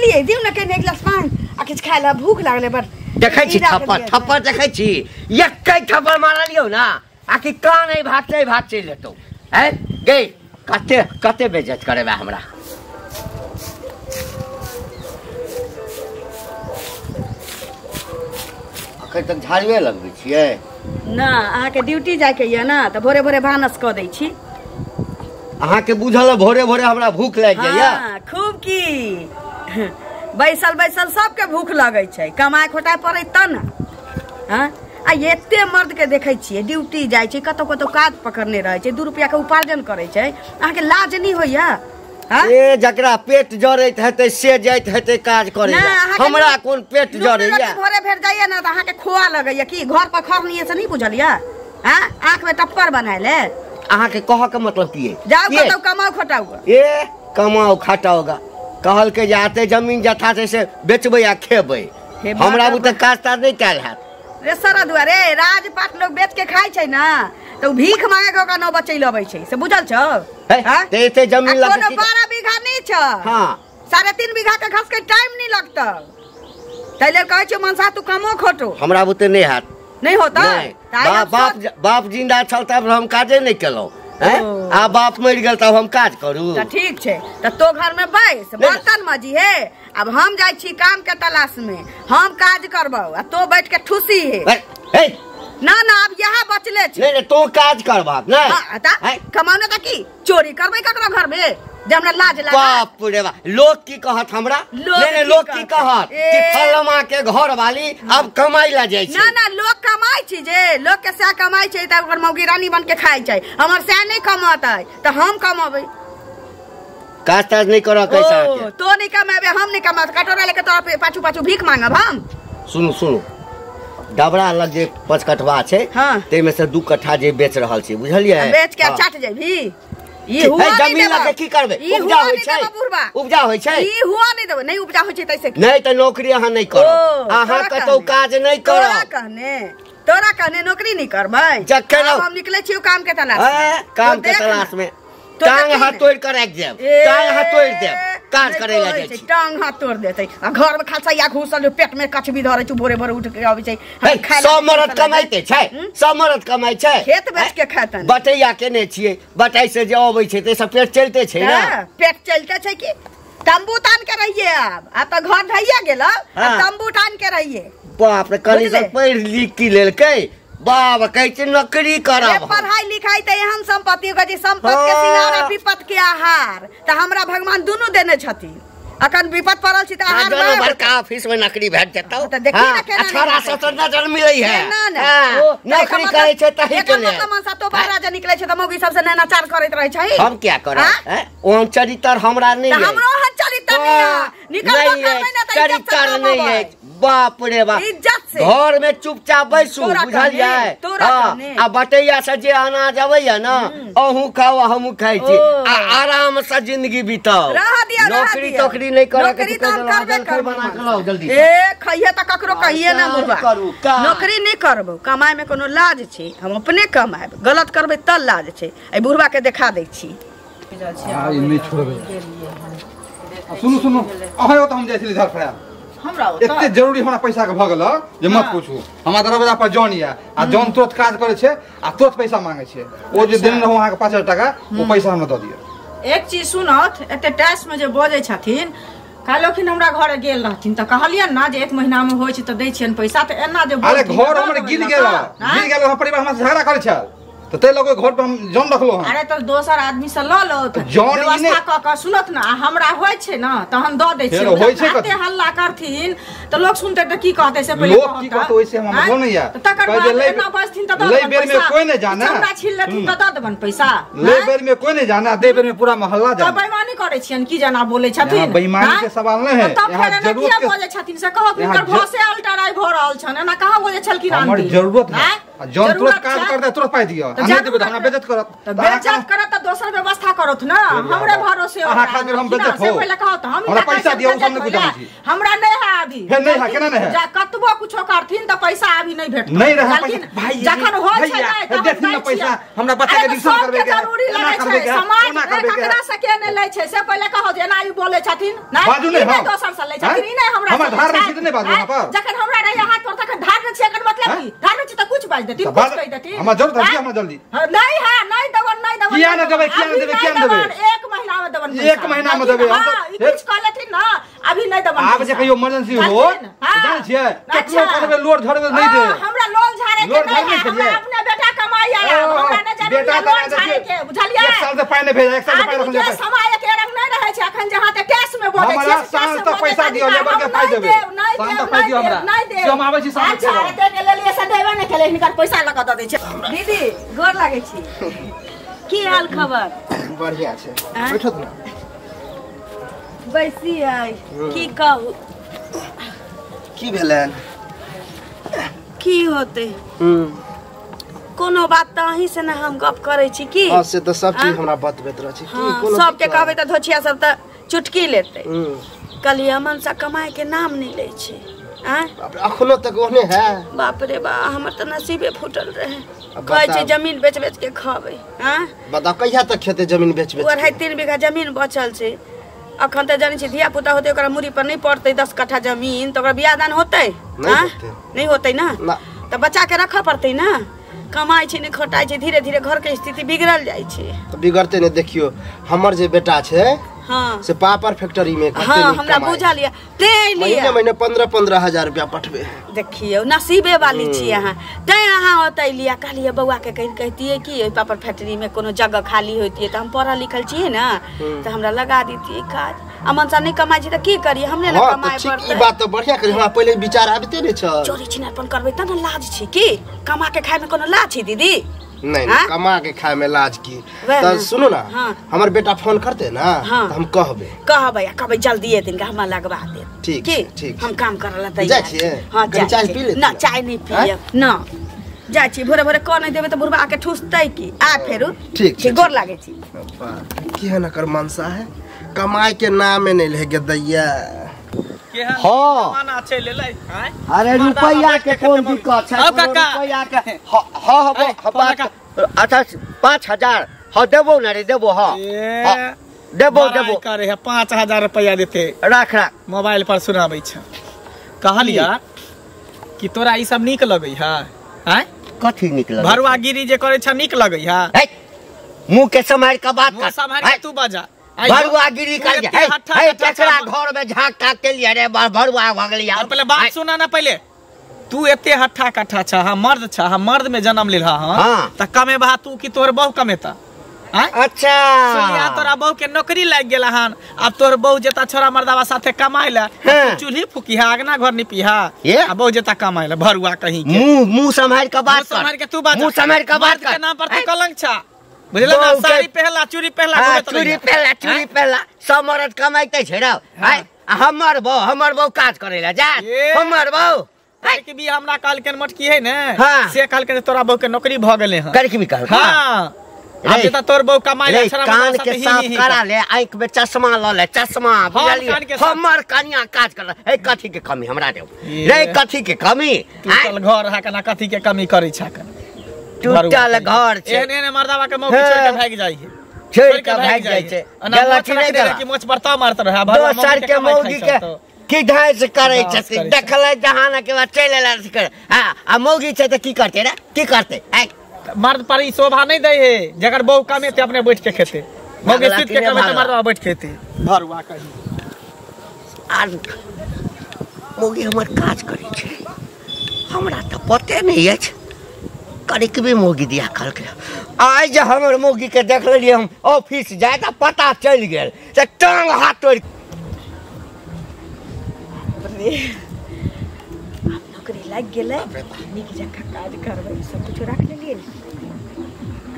गेलियै दिउ ने कने एक गिलास पानि आ किछु खाय लए भूख लागलै बड़। देखै छी थप्पड़ थप्पड़ देखै छी एकै थप्पड़ मारलियौ ना आ कि कान एहि भाग से एहि भाग चलि जेतौ। हैं गई कते कते बेइज्जत करेबा हमरा। अखन तक झाड़ुए लगबै छियै ना? अहाँके ड्यूटी जाइके यऽ ना तऽ भोरे भोरे भानस कऽ दै छी। अहाँके बुझल भोरे भोरे हमरा भूख लागि जाइया? खूब की बैसल बैसल सबके भूख लगै छै, कमाइ खोटाइ पड़ै तब ने। हँ आ एते मर्द के देखै छियै ड्यूटी जाइ छै, कतौ कतौ काज पकड़ने रहै छै, 2 रुपया के उपार्जन करै छै, अहाँके लाज नहि होइया? ए जकरा पेट जरैत हेतै से जाइत हेतै काज करै, हमरा कोन पेट जरैया? भोरे भेट जाइया ना तऽ अहाँके खोआ लगैया कि घर पर खरनी से नहीं बुझलियै? हँ आँख में टप्पर बनाय ले। अहाँके कहऽ के मतलब की है? जाउ कतौ कमाउ खटाउ। ए कमाउ खटाउ कहलकै जे आते जमीन जथा छै से बेचबै आ खेबै, हमरा बुते काज ताज नहि कयल हैत। रे सर दुआरे राजपाट लोग बेच के खाइ छै ना तऽ भीख मांगे के ओकरा नौबत चलि अबै छै, से बुझल छौ? ते एते जमीन लग कोनो 12 बीघा नहि छौ। हां 3.5 बीघा के घस के टाइम नहीं लगतौ, तै लेल कहै छियौ मनसा तू कमो खोटो। हमरा बुते नहि हैत। नहीं होता? बाप बाप जिंदा छल तब हम काजे नहि केलहुँ, आ बाप मरि गेल तब हम काज करू? तऽ ठीक छै तऽ तो घर में बैस बर्तन मजी हे, अब हम जाइ छी काम के तलाश में, हम काज करबौ आ तो बैठ के ठुसी हे। ना ना अब यहाँ बचले छै। नहीं नहीं तो काज करबाक नहीं कमाउने तऽ की चोरी करबै ककरो घर में जे हमरा लाज लागत? बाप रे बाप लोग की कहत हमरा? नहीं नहीं लोग की कहत कि फलमा के घर वाली अब कमाई ला जाइ छै। ना ना लोग कमाई छै, जे लोग के सएह कमाई छै तऽ ओकर मौगी रानी बन के खाइ छै, हमर सएह नहीं कमातै तऽ हम कमाबै। काज ताज नहीं करऽ कैसा? तो नहीं कमाबे हम नहीं कमाब, कटोरा लेके तोरा पाछू पाछू भीख मांगब हम। सुनू सुनू डबरा लग जे 5 कठवा छै ताहिमे से 2 कट्ठा जे बेच रहल छै बुझलियै? बेच के चाट जेबही? ई हुआ नहीं जमीन लके की करबै? उपजा होय छै, उपजा होय छै, ई हुआ नहीं देबै। नहीं उपजा होय छै तैसे नहीं त नौकरी अहाँ नहीं करब, अहाँ कतौ काज नहीं करब। तोरा कहने नौकरी नहीं करबै। जखन हम निकलै छियौ काम के तलाश में, काम के तलाश में टांग हाथ तोड़ कर राखि देब, टांग हाथ तोड़ देब, काज करै ला जाइ छी टांग हाथ तोड़ देतै। आ घर में खलसैया घुसल पेट में कछबी धरै छै, भोरे भोरे उठ के आबै छै। सब मरद कमाइते छै, सब मरद कमाइ छै, खेत बेच के खेतन। बटैया केने छियै, बटाइ से जे अबै छै ताहि से पेट चलते छै ना? पेट चलते छै कि तंबू तान के रहिए आब, आब तऽ घर ढहिया गेल, तंबू तान के रहिए। बाप रे कनी से पढ़ि लिख की लेलकै बाप, कहै छै नौकरी करब। पढ़ाई लिखाई तऽ एहन संपत्ति होगा जे संपत्ति के सिंगार आ विपत के आहार, तऽ हमरा भगवान दुनू देने छथिन। अखन विपत पड़ल छी तऽ आहार बड़ा बड़का ऑफिस में नौकरी भेट जेतौ तऽ देखी ना केना छोरा सब तऽ नजर मिलै है। नौकरी करै छै तही के लेल। मतलब मनसा तो बाहर जे निकलै छै तऽ मौगी सब से नैनाचार करैत रहै छै। हम क्या करब? ओहन चरित्र हमरा नहीं है। हमरो ओहन चरित्र नहीं है, निकलबो करबै ना तऽ चरित्र नहीं है। बाप रे बाप इज्जत से घर में चुपचाप बैसू बुझलियै? आ बटैया से जे अनाज अबैया ना अहूँ खाओ हमहूँ खाइ छी आ आराम से जिंदगी बिताओ। नौकरी तोकरी नहीं करे के बना के लाओ जल्दी। ए खइहे तऽ ककरो कहिए ना मुर्बा, नौकरी नहीं करबो, कमाइ में कोनो लाज छै, हम अपने कमाएब, गलत करबै तऽ लाज छै। एहि बुढ़बा के देखा दै छी। नहीं छोड़बै। सुनू सुनू अहाँ ओतऽ हम जाइ छली झाड़ फड़ायल, एते जरूरी हमरा पैसा के भऽ गेल जे मत पूछू। हमरा दरवाजा पर जौन यऽ आ जौन तुरंत काज करै छै आ तुरंत पैसा मांगे छै। ओ जे देने रहौ अहाँके 5000 टाका ओ पैसा हमरा दऽ दिअ। एक चीज सुनत, एते टैक्स में जे बजै छथिन, काल्हिखिन हमरा घर गेल रहथिन तऽ कहलियनि ना जे 1 महीना में होइ छै तऽ दै छियनि पैसा, तऽ एना जे अरे घर हमर गिर गेल, गिर गेल, हमर परिवार हमरा से झगड़ा करै छल तऽ ताहि लऽ कऽ घर पर हम जौन रखलहुँ हन। अरे तऽ दोसर आदमी से लऽ लो व्यवस्था कऽ कऽ सुनत ना, हमरा होइ छै ना तहन दऽ दै छियै। एते हल्ला करथिन तऽ लोक सुनतै तऽ की कहतै से पहिले लोक की कहतै ओइसे हमरा मतलब नहीं है। तकर बाद एना बजथिन तऽ दऽ देबनि पैसा, कोई नहीं जाने, चमड़ा छील लेथिन तऽ दऽ देबनि पैसा। ले बेर में कोई नहीं जाना, दे बेर में पूरा मोहल्ला जाने। तऽ बेईमानी करै छियनि की जना बोलै छथिन? बेईमानी के सवाल नहीं है, तब फेर एना किया बजै छथिन से कहत? हुनकर भोसे अल्टराइ भऽ रहल छनि, एना कहाँ बजै छलखिन? हमर जरूरत है, जौन तुरंत काज कर दे तुरंत पाइ दिअ। तऽ नहि देबै त हमरा बेइज्जत करत। बेइज्जत करत त दोसर व्यवस्था करत ना, हमरे भरोसे हो। अहाँ खातिर हम बेइज्जत हो? पहिले कहत हम हमरा पैसा दियौ, सब नहि बुझै छी। हमरा नहि है अभी। फेर नहि है? केना नहि है? जा कतबो कुछो करथिन त पैसा अभी नहि भेटत। नहि रहे पैसा भाई, जखन होइ छै नहि त देथिन ना पैसा। हमरा बच्चा के एडमिशन करबे के, जरूरी लगै छै। समाज में ककरा से के नहि लै छै से पहिले कहो जे एना ई बोलै छथिन। नहि दोसर से लै छथिन, ई नहि हमरा हमर धार नहि छी, नहि बाजू हमरा पर। जखन हमरा रहे हाथ पर तखन धार नहि छी, एकर मतलब की? धार नहि छी त कुछ बाज देथिन, कुछ कहि देथिन। हमरा जरूरत है, हमरा जल्दी। नहीं है, नहीं देवन, नहीं देवन। किया नहि देबै? किया नहि देबै? किया नहि देबै? 1 महीना में देवन। 1 महीना में देबै? हम त कुछ कह लेथिन ना, अभी नहीं देवन। आब जे कहियो इमरजेंसी हो जानै छियै, केकरो करबै लोड झड़बै नहि दे। हमरा लोन झाड़े के नहीं है, हमरा अपने बेटा कमाई आया, हमरा नहि जरूरी लोन झाड़े के, बुझलियै? 1 साल से पाइ नहि भेज, 1 साल से पाइ रखने छै। समय के रंग नहि रहै छै। अखन जहाँ ते कैश में बोलै छै, हमरा साल तक पैसा दियौ, लेबर के पाइ देबै। साल तक पाइ दियौ हमरा। से हम आबै छी साल। अच्छा, एते के लेलियै से देबे नहि केलै, हिनकर पैसा लऽ कऽ दऽ दै छै। दीदी गोर लागै छी, की हाल खबर? बढ़िया छै, बैठत ना। बैसी है, की कहू की भेलन? की होते कोनो बात त अहीं से ना हम गप करै छी की? हां से त सब चीज हमरा बतबैत रहै छी। की कोनो सबके कहबै त धोछिया सब त चुटकी लेतै। कहलियै मनसा कमाए के नाम नहि लै छै। बाप रे, अखनो तक ओहने है? बाप रे बा, हमर त नसीबे फूटल रहे। कहै छै जमीन बेच बेच के खाबै। बताओ कहिया तक खेते जमीन बेच बेच? 2.5-3 बीघा जमीन बचल छै। अखन त जानै छी धिया पुता होतै ओकरा मुड़ी पर नहि पड़तै 10 कट्ठा जमीन, त ओकरा बियाह दान होतै? नहि होतै ना, त बच्चा के रखऽ पड़तै ना। कमाइ छै नहि खटाइ छै, धीरे धीरे घर के स्थिति बिगड़ल जाइ छै। त बिगड़ते नहि, देखियो हमर जे बेटा छै हाँ से पापड़ फैक्ट्री में। हाँ हमरा बुझल ये, तें लिए महीने महीने 15-15 हजार रुपया पठबे। देखियो नसीबे वाली छी अहाँ, तें अहाँ ओतै लिया। कहलियै बौआ के कहि कहतियै कि ओहि पापड़ फैक्ट्री में कोनो जगह खाली होतियै त हम पढ़ल लिखल छियै ना, त हमरा लगा दितियै काज। आ मनसा नहि कमाइ छै त की करियै, हमरे ने कमाइ पड़तै। ई बात त बढ़िया करी, हमरा पहिले विचार आबिते नहि छल। चोरी छिनारपन करबै त ने लाज छै की? कमा के खाय में कोनो लाज छै दीदी? नहीं नहीं, कमा के खाए में लाज की। त सुनो ना, हमर बेटा फोन करते ना त हम कहबे कहबे कहबे जल्दी दिन का हमरा लगवा दे। ठीक ठीक, हम काम करला तैयार। जाइ छियै? हां चाय पी ले ना? चाय नहीं पियब ना, जाइ छी भोरे भोरे कह नहीं देबै त बुढ़बा के ठुसतै की। आ फेरू ठीक ठीक, गोर लागै छी। केहन एकर मनसा है, कमाए के नाम नहीं ले के दैया। हाँ अरे रुपया के कोन दिक्कत छै? रुपया के हाँ हाँ अच्छा 5000 हाँ देबो ना रे, देबो। हाँ देबो देबो करे है 5000 रुपया देते। राख राख, मोबाइल पर सुनाबै छै। कहलिया कि तोरा ई सब नीक लगै है? आय कथी नीक लगै? भरुआगिरी जे करै छ नीक लगै है? मुंह के सम्हारि के बात कर, सम्हारि के तू बजा। भरुआगिरी कर है केकरा घर में झांक ताक के लिए रे भरुआ भ गेलिया। पहले बात सुना ना, पहले तू एते हट्ठा कट्ठा छ, हम मर्द छ, हम मर्द में जन्म लेल हां, त कमेबा तू कि तोर बहु कमेता? अच्छा सुनिया, तोरा बहु के नौकरी लागि गेल हन, अब तोर बहु जेता छोरा मर्दावा साथे कमाय ला, तू चूल्ही फुकिहा, अगना घर निपिहा, आ बहु जेता कमाय ला भरुआ कहीं के। मुंह मुंह सम्हारि के बात कर, सम्हारि के तू बात, मुंह सम्हारि के बात कर। के नाम पर तू कलंक छ, बुझला ना? साड़ी पहला चूड़ी पहला घूमत रही, चूड़ी पहला चूड़ी पहला सब मर्द कमाइते छै रे। हमर बहु, हमर बहु काज करेला जा, हमर बहु के भी हमरा कहलकन मटकी है ने, से कहलकन तोरा बहु के नौकरी भ गेलै हन। करके भी कहलकन? हां, अब जेता तोर बहु कमाइ ला छरा कान के साफ करा ले, आंख में चश्मा ल ले, चश्मा बुझलिए। हमर कनिया काज कर ए कथी के कमी हमरा देव रे, कथी के कमी? टूटल घर हा कना कथी के कमी करै छ? टूटल घर छै, एहन एहन मर्दावा के मौकी छोड़ के भागि जाइ है, छोड़ के भागि जाइ छै। गला नहि देला कि मोछ बरता मारत रहे, भरुआ दोसर के मौगी के की ढांस करै छथिन, देखलै जहाना के बाद चलि एला कर। हां आ मौगी छै त की करतै रे, की करतै? मर्द पर ई शोभा नहीं दै है, जकर बहु कमेते अपने बैठ के खेते, मौगी सुति के कमेते मर्दवा बैठ खेते। भरुआ कही आ मौगी हमर काज करै छै, हमरा त पते नहि अछि। करिक भी मौगी दिया कहलकै। आइ जे हमर मौगी के देख लेलियै हम ऑफिस जाय त पता चलि गेल त टांग हाथ तोड़ि। आब नौकरी लागि गेलै, नीक जकाँ काज करबै, सब कुछ राख लेलियै।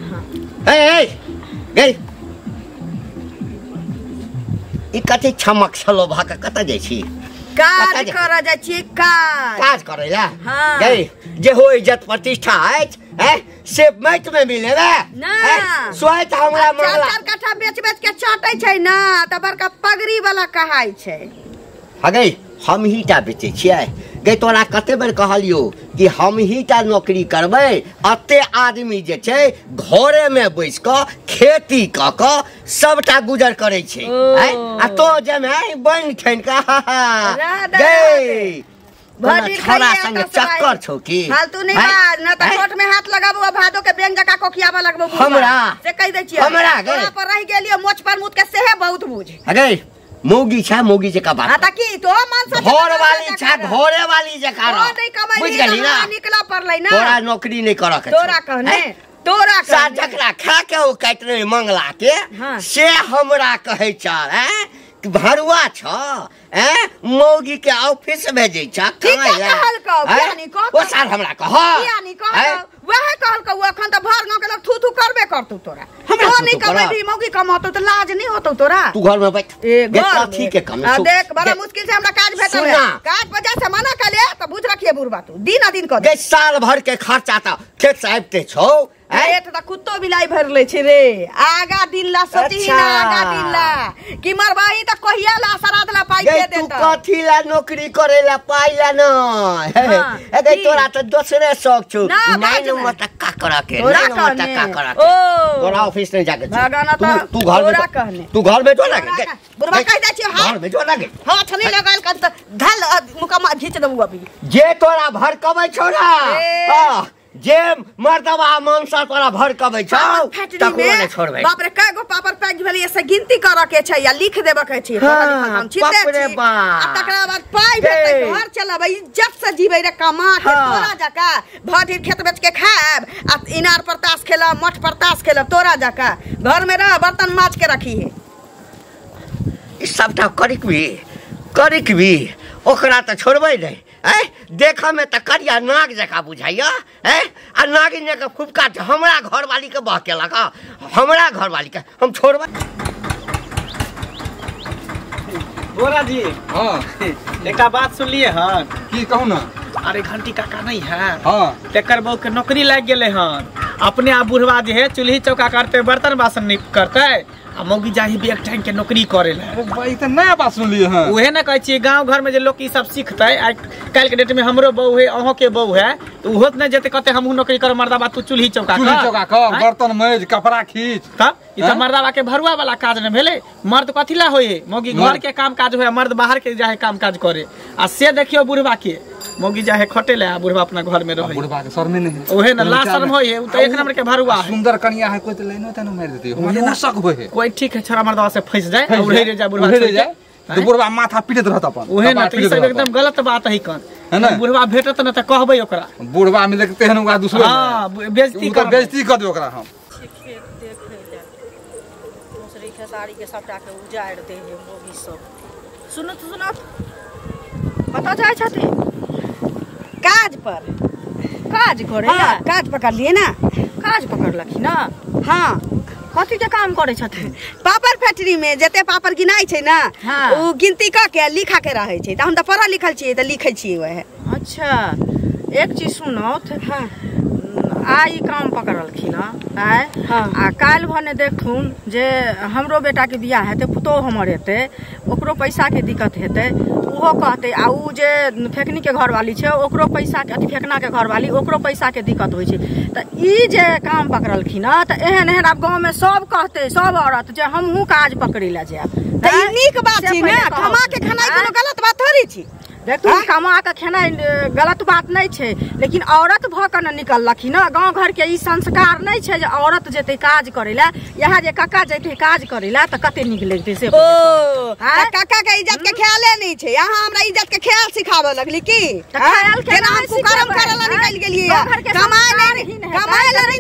हाँ ए गई ई कथी छमक छलो भऽ के कतऽ जाइ छी? काज करऽ जाइ छी, काज काज करै ला। गई जे हो इज्जत प्रतिष्ठा अछि हैं से माटि में मिलेबे ना सोच हमरा मंगला 4 कट्ठा बेच बेच के चाटै छै ना त बड़का पगड़ी वाला कहाइ छै। हगै हम ही टा बेचै छियै गे तोरा कते बेर कहलियो कि हम ही टा नौकरी करबै अते आदमी जे छै घरे में बैस क खेती क क सबटा गुजर करै छै आ तो जेमे बनि ठनि क गे छोरा संगे चक्कर छौ की फालतू नहीं बाज ना त छोट में हाथ लगाबो आ भादो के बेंग जका कोखियाबा लगबो हमरा से कहि दै छियै हमरा गे तोरा पर रहि गेलियो मोछ पर मुत के सेहे बहुत बुझ हगै मौगी छा मौगी जका बात हां त की तो मन से घर वाली छा घरे वाली जका रह बुझ गेली ना निकला पड़लै ना तोरा नौकरी नहीं करऽ के तोरा कहने तोरा कहने जकरा खा के ओ काटि रहे मंगला के से हमरा कहै छ हैं कि भरुआ छ हैं मौगी के ऑफिस भेजै छ कमाइ ला कहलकौ किया नहीं कह ओ साल हमरा कह किया नहीं कह वएह कहलकौ अखन त भर गांव के लोग थू थू करबे करतौ तोरा हमरा तो नहीं कमेबी मौगी कमातौ त लाज नहीं होतौ तोरा तू घर में बैठ ए घर ठीक है कम आ देख बड़ा मुश्किल से हमरा काज भेटल है काज बजा से मना कले त बुझ रखिए बुढ़बा तू दिन दिन क गे साल भर के खर्चा त खेत से आबिते छौ पेट त कुत्तो बिलाई भर ले छै रे आगा दिन ला सोची ना आगा दिन ला कि मरबाही त कहिया ला श्राद्ध ला पाई दे तू कथी ला नौकरी करे ला पाई ला न ए गे तोरा त दोसरे शौक छौ नाइन मटक्का करा के नाइन मटक्का करा के तोरा ऑफिस नहीं जाके तू घर में तू घर में जो ना बुढ़बा कहि दै छियै घर में जो ना गे हाथ नहीं लगाल कर त धल मुकमा घीच देबू अभी जे तोरा भड़कबै छौ ना जे मर्दवा मनसा तोरा भड़कबै छौ तकरो नै छोड़बै। बाप रे कय गो पापर पैक भेलै से गिनती करऽ के छै या लिख देबऽ के छै हम बाप रे बाप आ तकरा बाद पाई भेटतै घर चलाबै इज्जत से जीबै रे कमा के तोरा जका भर खेत बेच के खाएब आ इनार पर ताश खेलब मठ पर ताश खेलब तोरा जका घर में रह बर्तन माज के रखी है। ई सबटा करिक भी ओकरा त छोड़बै नै हैं देखऽ में त करिया नाग जका बुझाइया हैं आ नागिन जका फुफका हमरा घरवाली के बहकेलक हमरा घरवाली के हम छोड़बै। बोरा जी हां एकटा बात सुनलिए हन की कहू ना। अरे घंटी काका नहीं है हां तेकर बहू के नौकरी लागि गेलै हन अपने आप बुढ़वा जे है चूल्ही चौका करते बर्तन बासन नहीं करते आ मौगी जाही भी एक टाइम के नौकरी करे ला। अरे भाई त नया बात सुनलिए हन उहे ना कहै छियै गांव घर में जे लोग ई सब सीखतै आइ काल्हि के डेट में हमरो बहू है अहों के बहू है त उहो नै जेतै कते हमहू नौकरी कर मर्दाबा तू चूल्ही चौका कर बर्तन मेज कपड़ा खींच तब ई त मर्दाबा के भरुआ वाला काज नै भेलै। मर्द कथी ला होय है मौगी घर के काम काज होय मर्द बाहर के जाहे काम काज करे आ से देखियो बुढ़वा के मौगी जाहे खटे ले आ बुढ़वा अपना घर में रहे बुढ़वा के शर्म नहीं है ओहे ना ला शर्म होय है उ त एक नंबर के भरुआ है। सुंदर कनिया है कोई त लाइनो तनो मार देती हमरा ना शक होय है कोई ठीक है छोरा मर्दवा से फंस जाए और रह जाए बुढ़वा रह जाए तो बुढ़वा माथा पीटत रहत अपन ओहे ना त ई सब एकदम गलत बात है कन है ना। बुढ़वा भेटत ना त कहबै ओकरा बुढ़वा में देखते हन ओकरा दूसरे हां बेइज्जती कर बेइज्जती कर दे ओकरा हम खेत देखै ले मुसरी खेसारी के सबटा के उजाड़ दे है मौगी सब। सुनत सुनत कतऽ जाइ छथिन? काज पर काज करे हां काज पकड़लिए ना काज पकड़लखिन ना हां कथी के काम करे छथिन? पापड़ फैक्ट्री में जते पापड़ गिनाइ छै ना हाँ। उ गिनती क के लिखा के रहै छै त हम त पढ़ल लिखल छियै त लिखै छियै वएह। अच्छा एक चीज सुनौथ हां आइ काम पकड़लखिन आय हाँ। आ काल्हि भने देखथुन जे हमरो बेटाके बियाह हेतै पुतोहु हमर हेतै ओकरो पैसाके दिक्कत हेतै ओहो कहतै आ उ जे फेकनीके घरवाली छै ओकरो पैसाके अथी फेकनाके घरवाली ओकरो पैसाके दिक्कत होइ छै तऽ ई जे काम पकड़लखिन हँ तऽ एहन एहन आब गाँवमे सब कहतै सब औरत जे हमहूँ काज पकड़ै लए जायब। तऽ ई नीक बात छै ने कमा के खेनाइ कोनो गलत बात थोड़ी छै। देखू कमा के खेनाइ गलत बात नहीं छै लेकिन औरत भऽ के ने निकललखिन हँ। गाँव घर के ई संस्कार नहीं छै जे औरत जेतै काज करै लए इएह जे काका जेतै काज करै लए तऽ कते नीक लगतै से। ओ काका के इज्जत के ख्याले नहीं छै अहाँ हमरा इज्जत के ख्याल सिखाबऽ लगली की? जेना हम कुकर्म करऽ लए निकलि गेलियै कमाय लए नहीं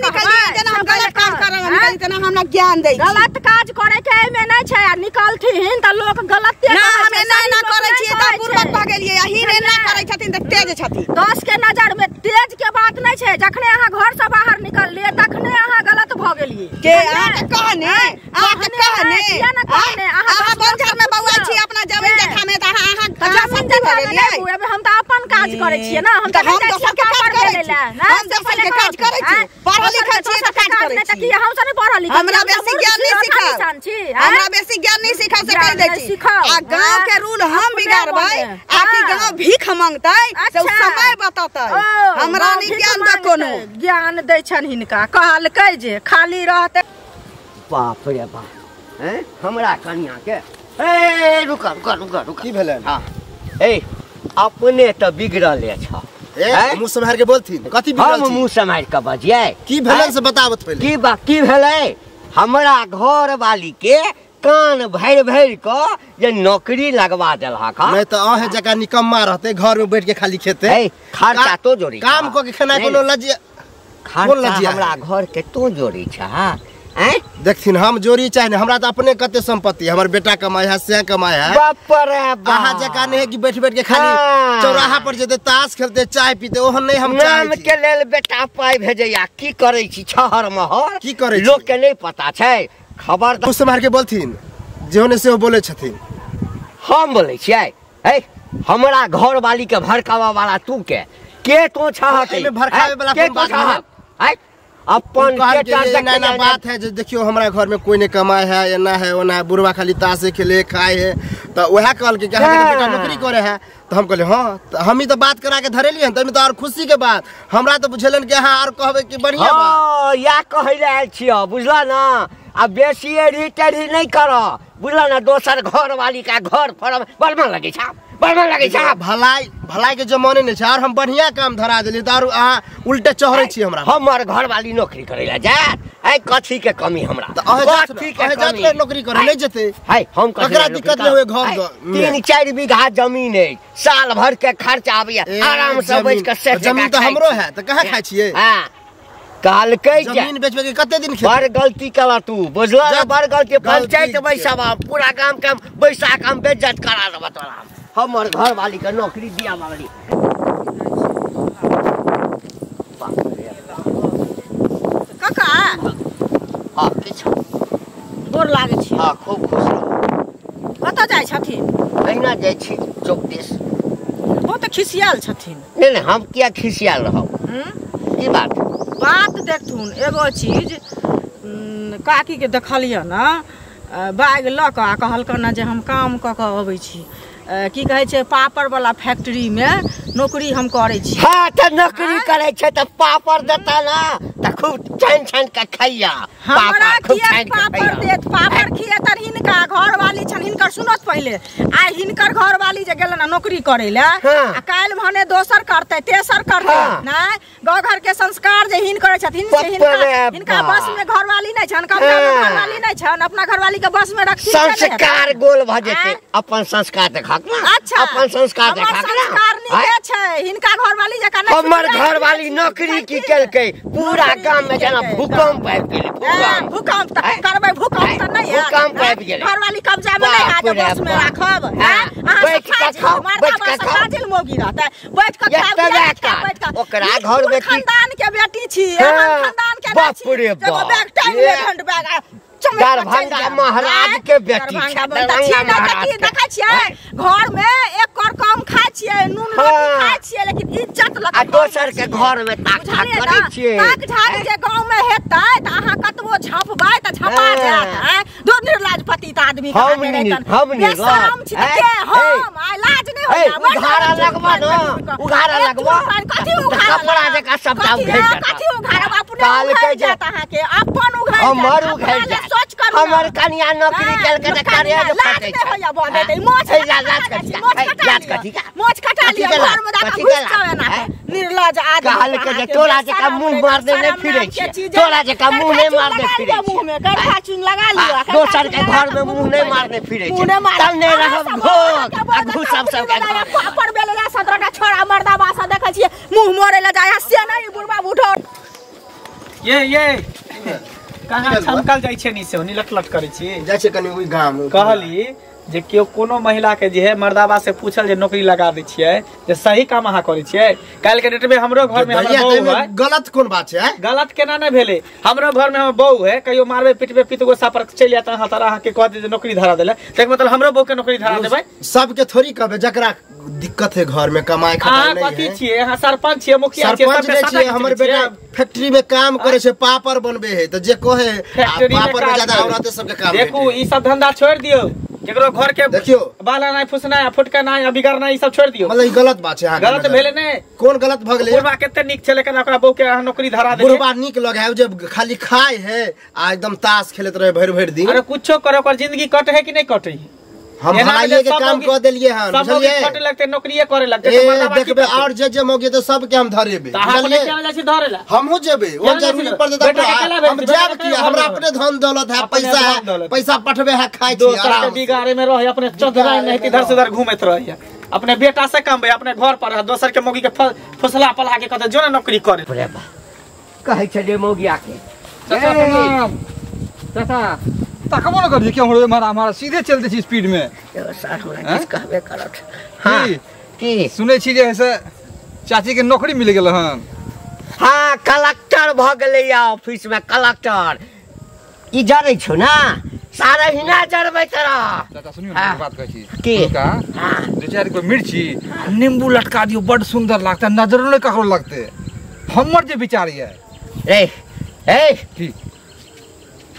निकलियै जेना हम गलत काज करऽ लए निकलियै तेना हमरा ज्ञान दै छी। गलत काज करे के एहिमे नहि छै आ निकलथिन तऽ लोक गलते ना हम एना एना करै छियै तऽ बुड़बक भऽ गेलियै हीन एना करै छथिन तऽ तेज छथिन। 10 के नजर में तेज के बात नहीं छै जखने अहाँ घर से बाहर निकललियै तखने अहाँ गलत भऽ गेलियै। के अहाँ के कहने अहाँ के कहने किया ना कहने अहाँ बंजर में बौआ छी अपना जमीन जथा में तऽ अहाँ जमीन जथा में नहि बौएबै हम तऽ अपन काज करै छियै ना हम तऽ हम दोसर के काज करै छी। हम दोसर के काज करै छी, पढ़ल लिखल छी त काज करै छी। कि हम सब पढ़ल लिखल, हमरा बेसी ज्ञान नहीं सिखाओ, हमरा बेसी ज्ञान नहीं सिखाओ से कह दै छी। आ गांव के रूल हम बिगाड़बै आ कि गांव भीख मांगतै से समय बततै। हमरा नहीं ज्ञान द, कोनो ज्ञान दै छन हिनका। कहलकै जे खाली रहतै। बाप रे बाप, हैं हमरा कनिया के ए रुका रुका रुका रुका, की भेलै? हां ए अपने त बिगड़ले छ। ए मुंह सम्हार के बोलथिन, कथि बिगड़ल छी? हम मुंह सम्हार के बजियै। की भेलै से बताबत पहिले। की बा की भेलै? हमरा घर वाली के कान भरि भरि क जे नौकरी लगवा देलहक। नहीं त अहे जका निकम्मा रहते, घर में बैठ के खाली खेते। ए खर्चा तो जोड़ी, काम क के खेनाइ कोनो लज्जा, खर्चा हमरा घर के तो जोड़ी छ। हैं देखथिन हम जोड़ी चाहे नहीं, हमरा तो अपने कते संपत्ति, हमर बेटा कमाए है से कमाए है। बाप रे बाप, अहाँ जका नहीं है कि बैठ बैठ के खाली चौराहा पर जेते ताश खेलते चाय पीते, ओहन नहीं हम चाहे नाम के लेल बेटा पाई भेजैया। की करै छी छहर महर, की करै लोक के नहीं पता छै। खबर मुँह सम्हार के बोलथिन, जे होने से बोले छथिन। हम बोलै छियै? ए हमरा घर वाली के भड़कावा वाला तू के तो छहक भड़कावे वाला के तो छहक? अपन के ना बात है जे देखियो हमरा घर में कोई नहीं कमाए है, एना है ओना है, बुढ़वा खाली ताशे खेले खाए है। तो वह कहल कि बेटा नौकरी करे है, तो हम कहले हाँ। तो हम ही तो बात करा के धरेलिए, तो और खुशी के बात हमरा तो बुझेलन कि हाँ और कहबे कि बढ़िया बात। या कहै ले आयल छियो बुझला ना। आ बेसी एड़ी टेढ़ी नहीं कर बुझला ना, दोसर घर वाली का घर फरम बड़मा लगे छ, बड़मा लगे छ। भलाई भलाई के जमाने नहीं छै, और हम बढ़िया काम धरा देली त और अहाँ उल्टे चढ़ै छी हमरा। हमर घर वाली नौकरी करै ला जात, ऐ कथी के कमी हमरा? कथी के कमी? नौकरी करे नहीं जेते। है हम ककरा दिक्कत नहीं होए घर 3-4 बीघा जमीन है, साल भर के खर्चा आबैया, आराम से बैठ के सेट। जमीन त हमरो है त कहाँ खाइ छियै? हां कहलकै जमीन बेचबे के कते दिन खेतै? बड़ गलती कला तू बुझला ना, बड़ गलती। पंचायत बैसाबा पूरा गाम के बैसा के हम बेइज्जत करा देब तोरा। हमर घर वाली के नौकरी दिया वाली। काका हां किछ गोर लागै छी। हां खूब खुश रह। कतऽ जाइ छथिन? अहिना जाइ छी चौक दिस। ओ तऽ खिसियाल छथिन। नहीं नहीं हम किया खिसियाल रहब? की बात? बात देखथुन एगो चीज काकी के देखलियै ना, बैग लऽ कऽ आ कहलकन ने जे हम काम कऽ कऽ अबै छी, की कहै छै पापड़ वाला फैक्ट्री में नौकरी हम करै छी। हाँ तऽ नौकरी करै छै तऽ पापड़ देता ना तऽ खूब छानि छानि कऽ खैया। हमरा किया पापड़ देत? पापड़ खिएतन हिनका घरवाली छन हिनकर। सुनत पहिले, आ हिनकर घरवाली जे गेलन नौकरी करै ले, आ काल्हि भने दोसर करतै तेसर करतै, नहि गाँव घर के संस्कार जे हिन करै छथिन से हिनका हिनका बस में घरवाली नहि छन, कपड़ा में घरवाली नहि छन, अपना घरवाली के बस में रखथिन। संस्कार गोल भऽ जेतै। अपन संस्कार देखा ना। अच्छा अपन संस्कार देखा ना। संस्कार नीके छै हिनका घरवाली जकाँ नहि। हमर घरवाली नौकरी की केलकै? पूरा गाम में जेना भूकंप आबि गेलै। भूकंप भूकंप त करबै, भूकंप त नहि है, भूकंप आबि गेलै। घरवाली कब्जा में नहि है, बस में राखब। अहाँ बैठ के खाओ, बैठ के खाओ, फाजिल मौगी रहतै, बैठ के खाओ, बैठ के। ओकरा घर में खानदान के बेटी छी, हम खानदान के नहि छी। बाप रे बाप, बैग टांग ले घंट बैग दरभंगा महाराज के बेटी। देखै छियै घर में एक कर कम खाइ छियै, नून रोटी खाइ छियै, लेकिन इज्जत लऽ आ दोसर के घर में ताक झाक करै छियै। ताक झाक जे गाँव में हेतै तऽ अहाँ कतबो झपबै तऽ झपा जायत। दो निर्लाज पतित आदमी हम बेशरम छी के हम आइ लाज नहि होइया। उघारा लगबा न, उघारा लगबा। कथी उघारा? कपड़ा जकाँ सबटा उघैर जायत। कथी उघारब? अपने उघैर जायत अहाँके, अपन उघैर जायत। हमर उघैर जायत। सोच करू। हमर कनिया नौकरी केलकै तऽ करेज फटै छै। मोछ कटा लिअ, घर में जाके घुसि जाउ एना निर्लज आदमी। कहलकै जे तोरा जकाँ मुँह मारने नहि फिरै छियै, तोरा जकाँ मुँह नहि मारने फिरै छियै। मुँह में गरखा चून लगा लिअ, दोसर के घर में मुँह नहि मारने फिरै छियै। तब नहि रहब घोघ आ घुसब सबके घर। पापड़ बेलै ला 17 टा छोड़ा मर्दाबा सब देखै छियै मुँह मोड़ै ला जाइ से नहि बुढ़बा बूढ़ो। ये कहाँ छमकल जाइ छै? नी से ओनी लट लट करै छी। जाइ छै कनि ओहि गाम। कहली जे केओ कोनो महिला के जे है मर्दाबा से पूछल जे नौकरी लगा दै छियै जे सही काम अहाँ करै छियै। काल्हि के डेट में हमरो घर में हमर बहू है। गलत कोन बात छै? गलत केना नहि भेलै? हमरो घर में हमर बहू है, कहियो मारबे पिटबे पित गोसा पर चलि जायत अहाँ तर अहाँ के कह दे जे नौकरी धरा देले, तक मतलब हमरो बहू के नौकरी धरा देबै। सबके थोड़ी कहबै जकरा दिक्कत है घर में कमाए खटाए नहीं है। कथी छियै अहाँ? सरपंच छियै, मुखिया छियै, सबके साथ हमर बेटा फैक्ट्री में काम करे छै, पापड़ बनबे है, त जे कहे पापड़ में ज्यादा औरत सबके काम। देखू ई सब धंधा छोड़ दियौ, केकरो घर के देखियो बाला नहीं फुसना फुटकना या बिगड़ना ई सब छोड़ दियो। मतलब ई गलत बात छै। गलत भेले नै? कोन गलत भ गेलै? बुढ़बा कते नीक छै लेकिन ओकरा बहू के अहाँ नौकरी धरा देलियै। बुढ़बा नीक लगे है जे खाली खाय है आ एकदम ताश खेलत रहे भरि भरि दिन। अरे कुछो करो ओकर जिंदगी कटे है कि नहीं कटे है? हम भाइये के काम क देलिए हन, बुझलिए? सब कटे लगते नौकरीए करे लगते त मर्दाबा देखबे और जे जे मौगी त सबके हम धरेबे, बुझलिए? केना जाइ छी धरेला? हमहु जेबे, ओ जरूरी पड़ जेता हम जाब की हमरा अपने धन दौलत है, पैसा है, पैसा पठबे है, खाइ छी आराम से। बिगाड़े में रहे अपने चौधराई नहीं इधर से उधर घूमत रहे, अपने बेटा से कमबे अपने घर पर रहे, दोसर के मौगी के फसला पला के कहते जो ना नौकरी करे। कहै छले मौगिया के चाचा प्रणाम। चाचा तकबो न करिए क्यों हमारा हमारा सीधे चलते छी स्पीड में। सर हमरा किछ कहबे करत। हां की सुनै छी जे ऐसे चाची के नौकरी मिल गेल हन? हां कलेक्टर भ गेलै या ऑफिस में कलेक्टर। ई जरै छौ ना सारा हिना जरबै तोरा। चाचा सुनियो ना बात कहै छी की? हां दू चारि गो मिर्ची नींबू लटका दियो, बड सुंदर लागता, नजरो नै ककरो लगते। हमर जे विचार ये रे ए की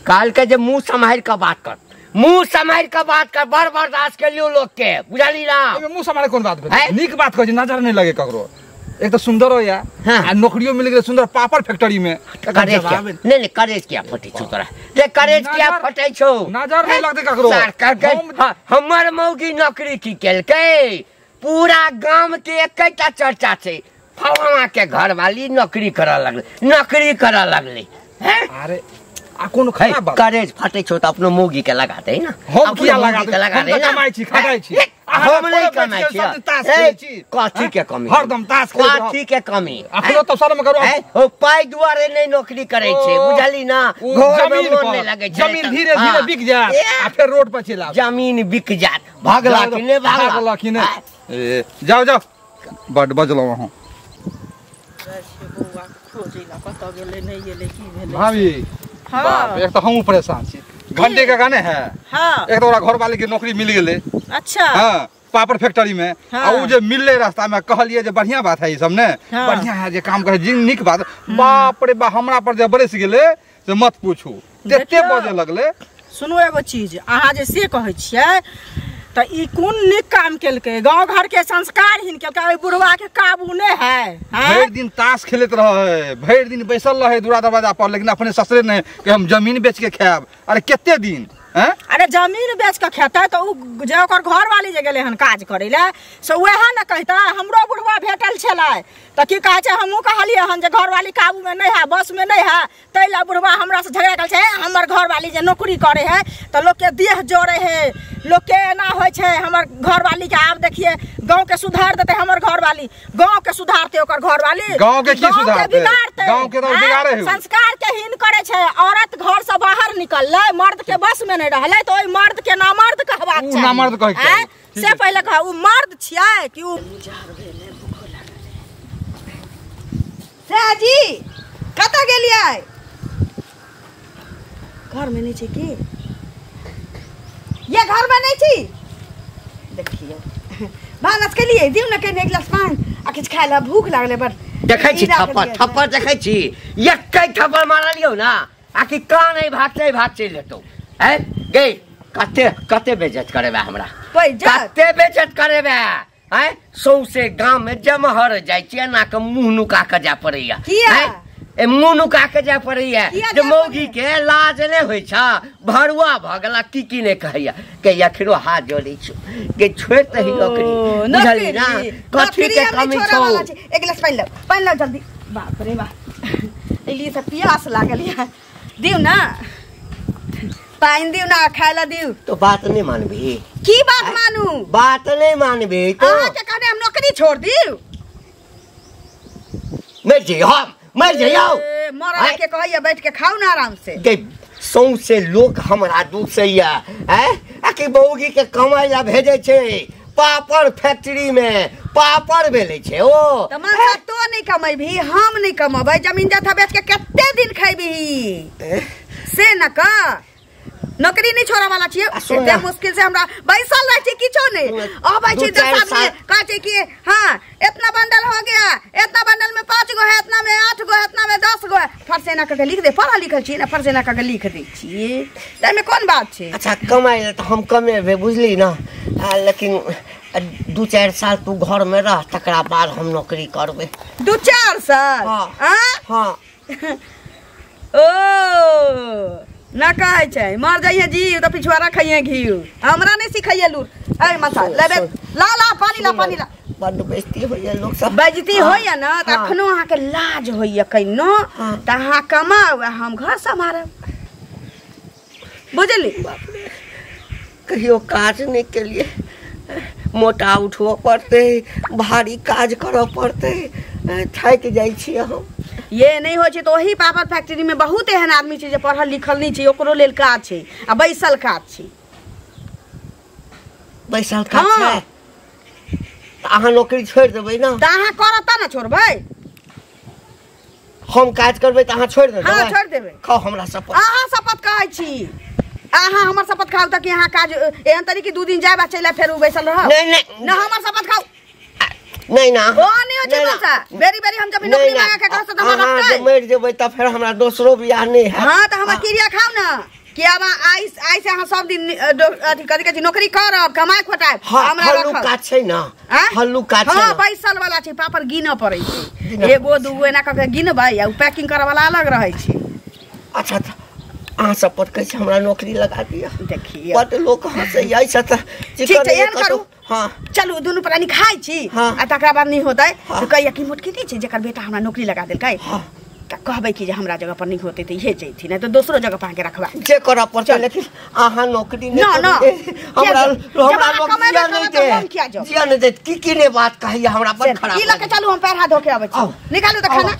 काल के जे मुंह सम्हार के बात कर, मुंह सम्हार के बात कर, बड़ बर्दाश्त के लियो लोग के, बुझली ना? एमे मुंह सम्हारे कोन बात भेल? नीक बात कहै छी, नजर नहीं लगे ककरो। एक तो सुंदर हो या आ नौकरियो मिल गेल सुंदर पापड़ फैक्ट्री में। करेज क्या नहीं नहीं करेज क्या फटै छौ तोरा रे? करेज क्या फटै छौ? नजर नहीं लगते ककरो। हमर मौगी नौकरी की केलकै? पूरा गाम के एकटा चर्चा छै, फलाना के घरवाली नौकरी करऽ लगलै, नौकरी करऽ लगलै। अरे आ कोनो खराब बात? करेज फटै छौ त अपनो मौगी के लगा दे ना। हम किया लगा दे? हम त कमाइ छी खटाइ छी, हम नहीं कमाइ छी। कथी के कमी? हरदम ताश खेलै। कथी के कमी? अखनो त शर्म करू। ओ पाइ दुआरे नहीं नौकरी करै छै, बुझली ना? घर में मन नहीं लगै छै, जमीन धीरे धीरे बिक जायत आ फेर रोड पर चलि आबत। जमीन बिक जायत, भागला कि नहीं? भागला कि नहीं? ए जाओ जाओ, बड बजलौ अहाँ। भाभी हाँ। एक तो हमहूँ परेशान छी, घंटे के गाने है। हाँ। एक तो घर वाले के नौकरी मिल गेलै। अच्छा। हाँ पापड़ फैक्ट्री में। हाँ। आ उ जे मिलले रास्ता में कहलिए जे बढ़िया बात है ई सब ने। हाँ। बढ़िया है जे काम करे जिन नीक बात। बाप रे बा हमरा पर जे बरस गेलै से मत पूछू, तेते बजे लगले। सुनू एगो चीज, अहाँ जे से कहै छियै त ई कोन नीक काम केलकै? गाँव घर के संस्कारहीन केलकै, ओहि बुढ़वा के काबू नहीं है। भरि दिन ताश खेलैत रहे, भरि दिन बैसल रहे दूरा दरवाजा पर, लेकिन अपने ससुरे नहीं कि हम जमीन बेच के खायब। अरे कते दिन? अरे जमीन बेच के खेतै त उ जे ओकर घरवाली जे गेलै हन काज करै लए से वएह ने कहतै हमरो बुढ़वा भेटल छलै त की कहै छै। हमहूँ कहलियै हन जे घरवाली काबूमे नहीं है, बस में नहीं है, ताहि लए बुढ़वा हमरा से झगड़ा करै छै। हमर घरवाली जे नौकरी करे है त लोक के देह जोड़े है, लोक के एना होइ छै। हमर घरवाली के आब देखिए गाँव के सुधार देतै, हमर घरवाली गाँव के सुधारतै, ओकर घरवाली गाँव के की सुधारतै? गाँव के तो बिगाड़े है, संस्कार के हीन करे छै। औरत घर से बाहर निकललै, मर्द के बस में नहीं रहलै त ओहि मर्द के नामर्द कहबाक चाही। नामर्द कहै के से पहिले कह उ मर्द छियै कि उ। साजी कतऽ गेलियै? घर में नहीं छै की? ये घर में नहीं छी? देखियो भानस केलियै, दियौ ने कनि एक गिलास पानि आ किछु खाय लए, भूख लागलै बड़। देखै छी थप्पड़ थप्पड़ देखै छी, एकै थप्पड़ मारलियौ ना आकि कान नहीं भागते भाग चलि जेतौ। हैं गे कते कते बेइज्जत करेबे हमरा, कते बेइज्जत करेबे? हैं सौंसे गाम में जमहर जाइ छी, एना के मुँह नुका के जाय पड़ैया। ए मुँह नुका के जाय पड़ैया जे मौगी के लाज नहि होइ छ, भरुआ भऽ गेला की की नहि कहैया के अखनो हाथ जोड़ै छी के छोड़ि दही नौकरी, बुझली ना? कथी के कमी छौ? एक गिलास पानि लाउ, पानि लाउ जल्दी। बाप रे बाप, एलियै तऽ प्यास लागल यऽ, दियौ ना पानि, दियौ ना खाय ला दियौ। तो बात नहीं मानबी? की बात मानू? बात नहीं मानबी तो अहाँ के कहने हम नौकरी छोड़ दियौ? मर जइयो, हम मर जइयो। मरला के कहैया बैठ के खाऊ ना आराम से। गे सौंसे लोक हमरा दूसैया हैं आ कि मौगी के कमाइ ला भेजै छै पापड़ फैक्ट्री में पापड़ बेलै छै ओ त मनसा तो नहीं कमेबही हम नहीं कमेबै जमीन जथा बेच के कते दिन खैबही से न का नौकरी नहीं छोड़ा वाला छियै एते मुश्किल से हमरा बैसल रहै छी किछो नहीं अबै छी 10 आदमी कहै छै कि हां इतना बंडल हो गया इतना बंडल में 5 गो है इतना में 8 गो है इतना में 10 गो है फरसेना करके लिख दे पढ़ल लिखल छी ना फरसेना करके लिख दै छियै ताहिमे कोन बात छै। अच्छा कमाइ ल त हम कमेबै बुझली ना लेकिन 2-4 साल तू घर में रह तकरा बाद हम नौकरी करबै। 2-4 साल? हां हां ओ ना कहै छै मर जाइए जी त पिछुआरा खाइए घी हमरा नहीं सिखाइए लूर। ए माथा लेबे ला ला पानी ला पानी ला बड्ड बेइज्जती होइए लोक सब बेइज्जती होइए ना त अखनो अहाँ के लाज होइए कइनो त अहाँ कमाउ आ हम घर सम्हारब बुझली। कहियो काज नहीं के लिए मोटा उठबऽ पड़तै भारी काज करऽ पड़तै थाकि जाइ छियै हम। ये नहीं होइ छै तऽ ओही पापड़ फैक्ट्री में बहुत एहन आदमी छै जे पढ़ल लिखल नहीं छै ओकरो लेल काज छै आ बैसल काज छै। बैसल काज छै तऽ अहाँ नौकरी छोड़ि देबै ना? तऽ अहाँ करब तऽ ने छोड़बै। हम काज करबै तऽ अहाँ छोड़ि देबै? हाँ छोड़ि देबै। खाउ हमरा शपथ। अहाँ शपथ कहै छी अहाँ हमर शपथ खाउ तऽ कि अहाँ काज एहन तरीके 2 दिन जायब आ चलि आयब फेर उ बैसल रहब? नहीं नहीं ना हमर शपथ खाउ। नहीं ना ओ नहीं हो छै मनसा बेरी बेरी हम जब नौकरी मांगे के कहत त हमरा रखतै जे मरि जेबै त फेर हमरा दोसरो बियाह नहीं है। हां त हमर क्रिया खाउ ना कि अब आई आई से अहाँ सब दिन अथी कथी कहै छै नौकरी करब कमाय खोटायब हमरा रखब। हल्लुक काज छै ना हल्लुक काज छै। हां बैसल वाला छै पापड़ गिनऽ पड़ै छै एगो दूगो एना क के गिनबै आ उ पैकिंग करऽ वाला अलग रहै छै। अच्छा अहाँ शपथ कहै छी हमरा नौकरी लगा दिअ। देखिए बड लोक हँसैया त ठीक छै एहन करू। हाँ चलू दुनू प्राणी खाइ छी आ तकरा बाद नहीं होतै तऽ कहिया कि मोटकी नहि छै जेकर बेटा हमरा नौकरी लगा देलकै तऽ कहबै कि जे हमरा जगह पर नहीं होतै तऽ इहे जैथिन नहीं तऽ दोसरो जगह पर अहाँके रखबा जे करऽ पड़तै लेकिन अहाँ नौकरी नहि ना हमरा हमरा लोक जिया नहि दे जिया नहि दे की की ने बात कहैया हमरा बड़ खराब ई लऽ के चलू हम पैर हाथ धो के अबै छी निकालू तऽ खाना।